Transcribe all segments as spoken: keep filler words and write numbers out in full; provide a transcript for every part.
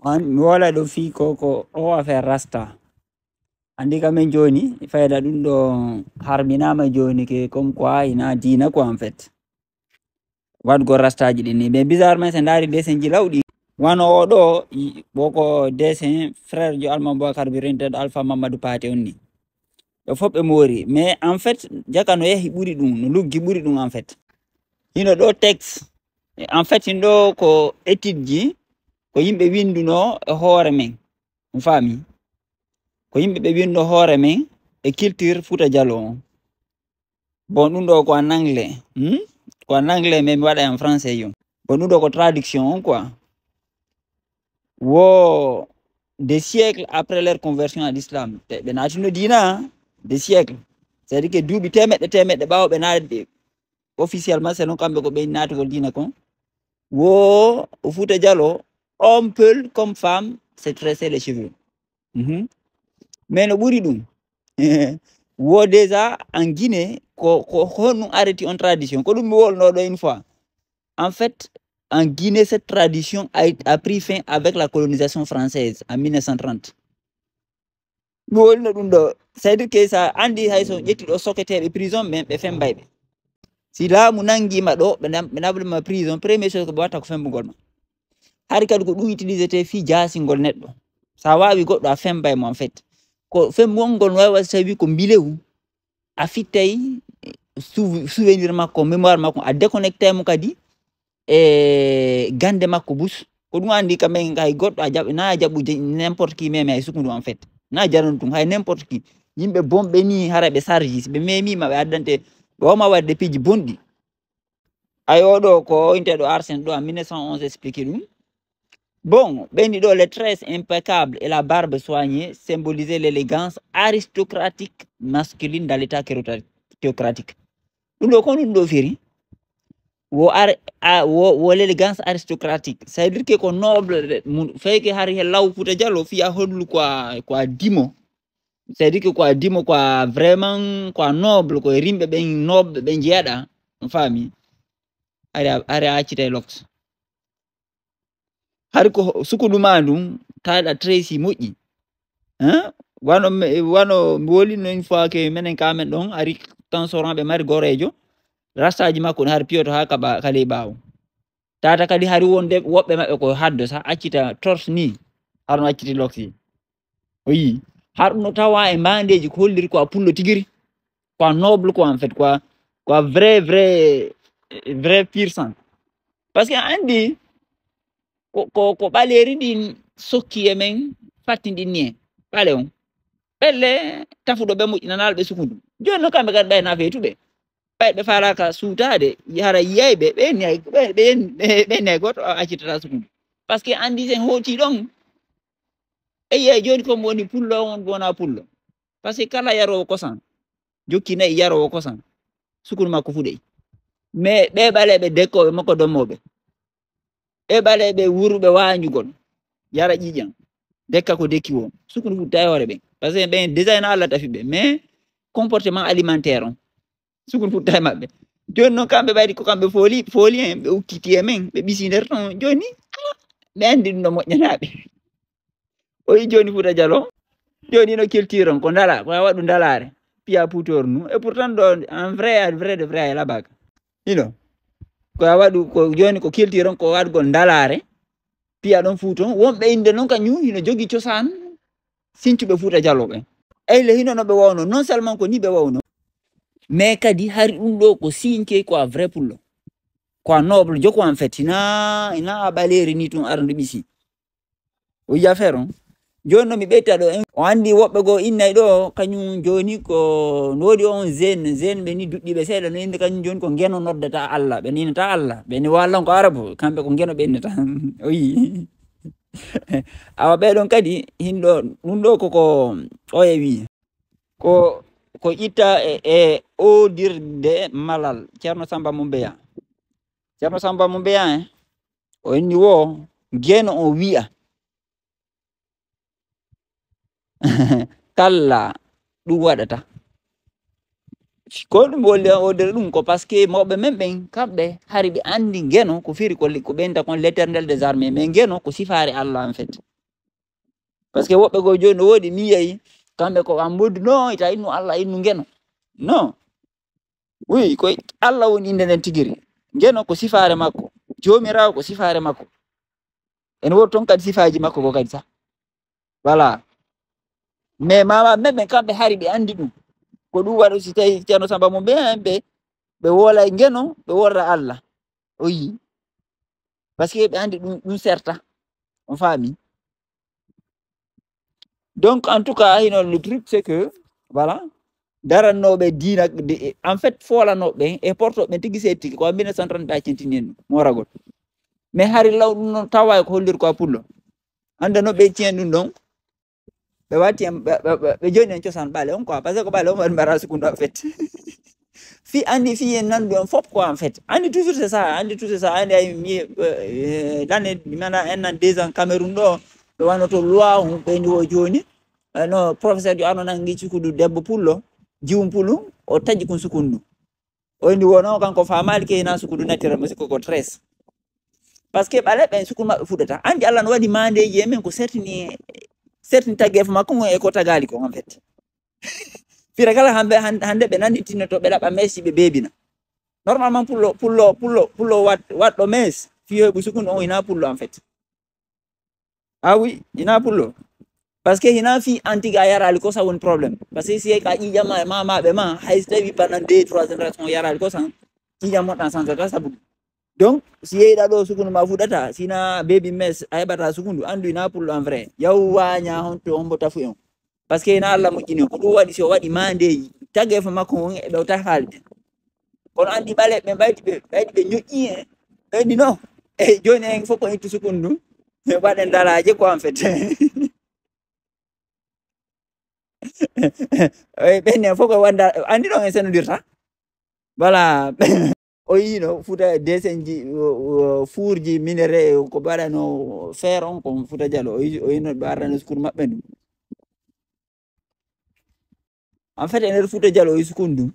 An mi wala ɗo fii ko ko o affaire rasta. Andi ka men joni fayda ɗum ɗo harminama joni ke comme quoi ina diina quoi en fait. Waɗgo rastaji ɗin ni mais bizarrement se ndaari dessin ji lawɗi wano o ɗo woko dessin frère jo alma Boubacar Birinted Alpha Mamadou Paté on ni. Ɓe fof ɓe moori mais en fait jaka no yahi ɓuri ɗum no luggi ɓuri ɗum en fait. Hino ɗo texte en fait hino ɗo ko étude ji ko yimɓe winduno e hoore men. On faami? Ko yimɓe ɓe winndo hoore men e culture Fuuta Jaloo on. Bon ɗum ɗo ko en anglais hmm? Ko en anglais mais mi waɗa en français yo. Bon ɗum ɗo ko traduction on quoi. Wo des siècles après leur conversion à l'islam ɓe naatino diina. Des siècles c'est à dire que duuɓi temeɗɗe temeɗɗe ɓaawo ɓe naatde officiellement selon kamɓe ko ɓe naatugol diina kon. Wo o Fuuta Jaloo on peut comme femme se tresser les cheveux. Mhm. Mais no ɓuri ɗum wo déjà en Guinée ko ko honɗum arrêti on tradition ko ɗum mi wolno ɗo une fois. En fait en Guinée cette tradition a, a pris fin avec la colonisation française en mille neuf cent trente. Mi wolno ɗum ɗo c'est à dire que sa andi hay so ƴetti ɗo soketeɓe prison ɓen ɓe fembay ɓe. Si laamu nangima ɗo ɓe nablima prison première chose ko ɓe watta ko fembugol ma. Hari kadi ko ɗum utilisete fii jaasingol neɗɗo. Sa wawi goɗɗo a fembay mo en fait ko fembugol ngol no wawi waɗde tawi ko mbilewu a fittay souvenir makko mémoire makko a déconnectay mo kadi e gande makko bus. Ko ɗum andi ka men hay goɗɗo a jaɓ na a jaɓu n'importe qui meme hay sukundu en fait na jaranu ɗum hay n'importe qui. Yimɓe bonɓe ni hara ɓe charge si ɓe memima ɓe addante ɓe wawma wadde piiji bonɗi. Ay oɗo ko inteɗo Arsène ɗo en mille neuf cent onze expliqué ɗum. Bon ɓeyni ɗo les tresses impeccables et la barbe soignée symbolisaient l'élégance aristocratique masculine dans l'état théocratique. Ɗum ɗo ko ɗum ɗo firi wo ar a wo wo l'élégance aristocratique c'est à dire que ko noble mum feyke hari he law Fuuta Jaloo fiya hollu quoi quoi dimo. C'est à dire que quoi dimo quoi vraiment quoi noble ko rimɓe ɓen noble ɓe jeeɗa. On faami? Ari a- ari a accita e loks. Hari ko sukudu ma ndun taɗa tracy moƴƴi. Hein? Wano me- wano mi wolino une fois que menen ka men ɗon ari tan soran ɓe mari gorejo rastaji makko ne hari piyoto ha kaɓa ka ley ɓawo. Tata kadi hari wonde woɓɓe maɓɓe ko haddo sa accita torse ni. Harno acciti loksi o yi har ɗum no tawa e mbandeji ko holliri ko a pullo tigiri. Ko a noble ko en fait quoi. Ko a vrai vrai vrai pur sang. Parce que a andi ko ko ko ɓaleeri ɗin sokki e men fattinɗinni en ɓale on ɓelle tafuɗo ɓe moƴƴinanal ɓe sukundu. Joni no kamɓe kadi ɓayna feetuɓe ɓay ɓe falaka suutade hara yiyayɓe ɓe niyay ɓe niyay goto accitata sukundu. Parce que andi sen hooti ɗon e yiyay joni comme woni pullo on wona pullo. Parce que kala yarowo kosan jokki nayi yarowo kosan sukundu makko fuɗey. Mais ɓe ɓaleɓe dekkoɓe makko dommoɓe ɓe ɓaleɓe wuruɓe wañugol yara ƴiƴan dekka ko dekki wo sukundu fuɗɗa e hoore ɓen. Parce que ɓen déjà ena allah tafi ɓe mais comportement alimentaire on sukundu fuɗɗa e maɓɓe. Joni noon kamɓe ɓayri ko kamɓe fooli fooli en ɓe ukkiti e men ɓe ɓisi nder ton joni ɓe andi ɗum no moƴƴanaɓe. O yi joni Fuuta Jaloo joni no culture on ko ndala ko a waɗu ndalaare piya putor nu et pourtant ɗo en vrai en vrai de vrai ay labaka ino ko a waɗu ko joni ko culture on ko waɗgol ndalaare piya ɗon Fuuta on wonɓe inde noon kañum hino jogi cosaan sincuɓe Fuuta Jaloo ɓen. Eyle hino no ɓe wawno non seulement ko ni ɓe wawno mais kadi hari ɗum ɗo ko sinke ko a vrai pullo ko a noble joko en fait hina hina a ɓaleeri ni tun arande ɓisi. O yi affaire on joni no mi ɓeyta ɗo en o andi woɓɓe goo innay ɗo kañum joni ko no woodi on jeune jeune ɓe ni duɗɗiɓe seeɗa no inde kañum joni ko ngeno noddata allah ɓe ninata allah ɓe ni wallan ko arabu kamɓe ko ngeno ɓe innata. O yi awa ɓeɗon kadi hinɗo ɗum ɗo koko oye wi ko ko itta e, e odirde malal ceerno samba mumbeya. Ceerno samba mumbeya en o inni wo ngeno on wi'a kalla ɗum waɗata. Ko ɗum wolli o nder ɗum ko parce que mawɓe men ɓen kamɓe hari ɓe anndi ngeno ko firi ko ko ɓenta kon l'éternel des armées, mais ngeno ko sifaare Allah en fait. Parce que woɓɓe goo jooni no woodi mi yeyi kamɓe ko an moddu no ita innu Allah innu ngeno. Non. Oui, ko Allah woni innde nden tigiri. Ngeno ko sifaare makko, joomiraawo ko sifaare makko. Ene woodi toon kadi sifaaji makko ko kadi sa. Voilà. Mais mama men ɓen kamɓe hari ɓe anndi ɗum. Ko ɗum waɗo si tawi Ceerno Samba mum ɓe ɓe ɓe woolay ngeno ɓe worra Allah. O yii. Parce que ɓe anndi ɗum ɗum serta. On faami. Donc en tout cas hino le truc c'est que voilà, darannooɓe diina en fait foolanooɓe ɓen e portooɓe ɓen tigi seeɗi tigi ko en mille neuf cent trente ɓe accintini en ɗum mooragol. Mais hari law ɗum noon tawa ko hollir ko a pullo. Annda no ɓe cien ɗum ɗon. Ɓe watti en ɓe joni en cosaan ɓale on quoi parce que ko ɓale on waɗi mbara sukundu en fait. Fi anndi fi en nandu en fof quoi en fait anndi toujours c'est ça anndi toujours c'est ça anndi ay mi l'année mana en nan deux ans Cameroun ɗo ɓe wano to loi on ɓeyndi o joni. No professeur jo ano nangi sukundu debbo pullo jiwum pulum o taji kun sukundu. O indi wono kanko famali ke hina sukundu nattira mo sikko ko tres. Parce que ɓale ɓen sukundu maɓɓe fuɗata anndi Allah no waɗi mandeji e men ko sertini sertini taggeefo makko ngon e ko tagali ko en fait. Fira kala hande ɓe nannitinnoto ɓe laɓa mesi ɓe beebina. Normalement pullo pullo pullo pullo waɗɗo mes fiyo heɓu sukundu on hina pullo en fait. Ah oui, hina pullo. Parce que hina fi antiga a yarali ko sa woni problème parce que si ka ƴiƴama e mamaɓe ma hay so tawi pendant deux trois génération yarali ko sa ƴiƴam moɗɗan sans ata sabu. Donc si yeyiɗa ɗo sukundu ma fuɗata sina beebi mes a heɓata sukundu andu hina pullo en vrai yaw waña honto hombo tafu en. Parce que hina Allah moƴƴini ko ɗum waɗi si o waɗi mandeji taggeefo makko on e ɓewta haalde. Kono anndi ɓale ɓe mbaydi ɓe ɓaydi ɓe ñoƴƴi en ɓeydi no. Eyi joni en fof ko ittu sukundu waɗen dalaje ko en fait. Eyi ɓen en fof ko wanda anndi ɗon en senodirta. Voilà. O yino futa desenji fuurji minere ko ɓe waɗano feere on ko futa jalo o yino ɓe arano sukur maɓɓe ndu. En fait e nder futa jalo o sukundu ɗum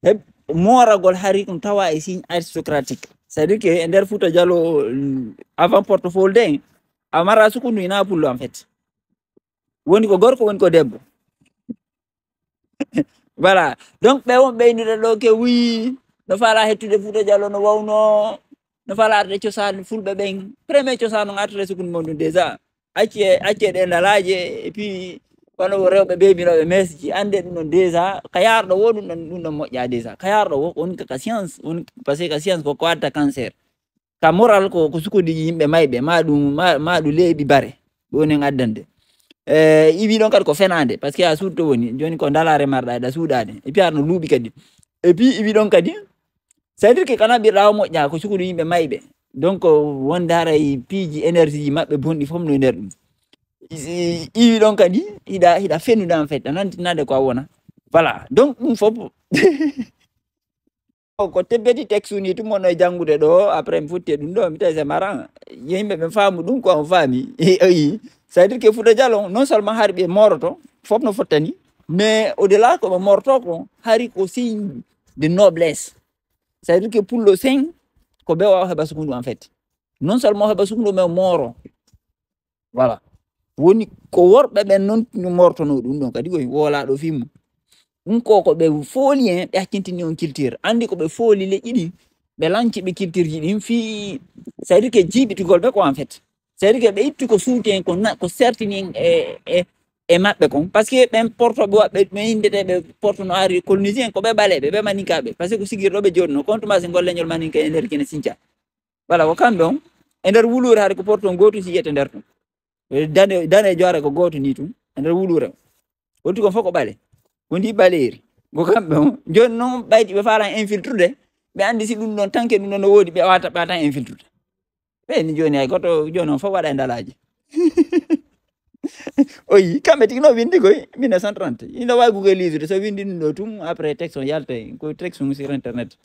heɓ mooragol hari ɗum tawa e signe aristocratique. C'est à dire que e nder futa jalo avant portefeuille de a mara sukundu ina pullo en fait. Woni ko gorko woni ko debbo. Voilà. Donc ɓe won ɓeynude ɗo ke wi no faala hettude futa jalo no wawno no faala arde cosaan fulɓe ɓen premier cosaan on artata sukundu mon ɗum déjà. Acce acce ɗe dalaje et puis wano rewɓe beebinoɓe mesji ande ɗum ɗon déjà ka yarɗo wo ɗum ɗon ɗum ɗon moƴƴa déjà ka yarɗo wo woni ka science woni parce que ka science ko ko adda cancer. Ka moral ko ko sukudiji yimɓe mayɓe ma ɗum ma ɗum leeɓi bare ɓe woni en addande. E iwi ɗon kadi ko fenade parce que a suudto woni joni ko dalare marɗa eɗa suuɗade et puis aɗa no luuɓi kadi et puis iwi ɗon kadi. C'est à dire que kana ɓirɗa o moƴƴa ko sukudu yimɓe mayɓe. Donc wonde haray piiji énergie ji maɓɓe bonɗi fof no e nder ɗum. Iwi ɗon kadi hiɗa hiɗa fenude en fait a nantinade ko a wona. Voilà donc ɗum fof ko tebbeti texte ni tun mono e janngude ɗo après mi futti e ɗum ɗo mi tawi c'est marrant. Yimɓe ɓe faamu ɗum ko on faami. Oyi c'est à dire que futa jalo non seulement hari ɓe moroto fof no fottani mais au delà ko ɓe moroto ko hari ko signe de noblesse. C'est à dire que pullo sen ko ɓe wawa heɓa sukundu en fait. Non seulement heɓa sukundu mais moro. Voilà. Woni ko worɓe ɓen noon no mortono ɗum ɗon kadi koye woolaaɗo fimmu. Ɗum ko ko ɓe fooli en ɓe accintini on culture anndi ko ɓe fooli leƴƴi ɗin ɓe lanci ɓe culture ji ɗin fii c'est à dire que jiiɓitugol ɓe ko en fait. C'est à dire que ɓe itti ko suuti en ko ko sertini en e e e maɓɓe kon parce que ɓen portoɓe waɓɓe ɓe indete ɓe porto no ari colonisé en ko ɓe ɓaleɓe ɓe maninkaaɓe parce que ko sigirɗo ɓe jooɗno contumace ngol leñol maninka e nder kene sinca. Voilà ko kamɓe on e nder wuluure haɗa ko porto on gooto si yiyete nder tun. Dane dane joare ko gooto ni tun e nder wuluure. Wonti kon fof ko ɓale wondi ɓaleeri ko kamɓe on. Joni noon ɓaydi ɓe faalan infiltrude ɓe anndi si ɗum ɗon tanke ɗum ɗon no woodi ɓe wata ɓatan infiltrude. Ɓe ni joni hay goto joni on fof waɗa e dalaji. Oyi kamɓe tigi no windi koy mille neuf cent trente ino wawi google lijude so windi ɗum ɗo tum après texte on yalta ko texte on sur internet.